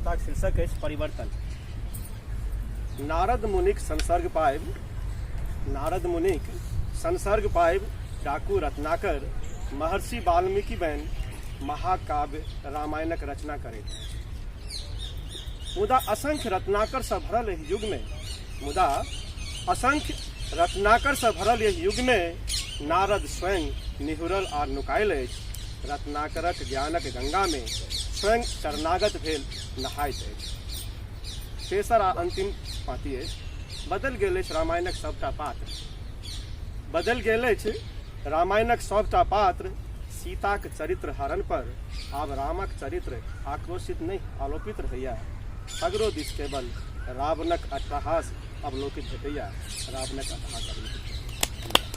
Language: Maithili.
कविताक शीर्षक अछि परिवर्तन। नारद मुनिक संसर्ग पाबि, नारद मुनिक संसर्ग पाबि डाकू रत्नाकर महर्षि वाल्मीकि बनि महाकाव्य रामायणक रचना करैत अछि। मुदा असंख्य रत्नाकरसँ भरल एहि युगमे, मुदा असंख्य रत्नाकरसँ भरल एहि युगमे नारद स्वयं निहुरल आ नुकायल अछि, रत्नाकरक ज्ञानक गंगामे स्वयं शरणागत भेल नहाइत अछि। तेसर आ अंतिम पाँति अछि, बदलि गेल अछि रामायणक सभटा पात्र। बदलि गेल अछि रामायणक सभटा पात्र, सीताक चरित्र हरण पर आब रामक चरित्र आक्रोशित नहि आलोपित रहैए। सगरो दिस केवल रावणक अट्टहास अवलोकित भेटैए, रावणक अट्टहास अवलोकित भेटैए। धन्यवाद।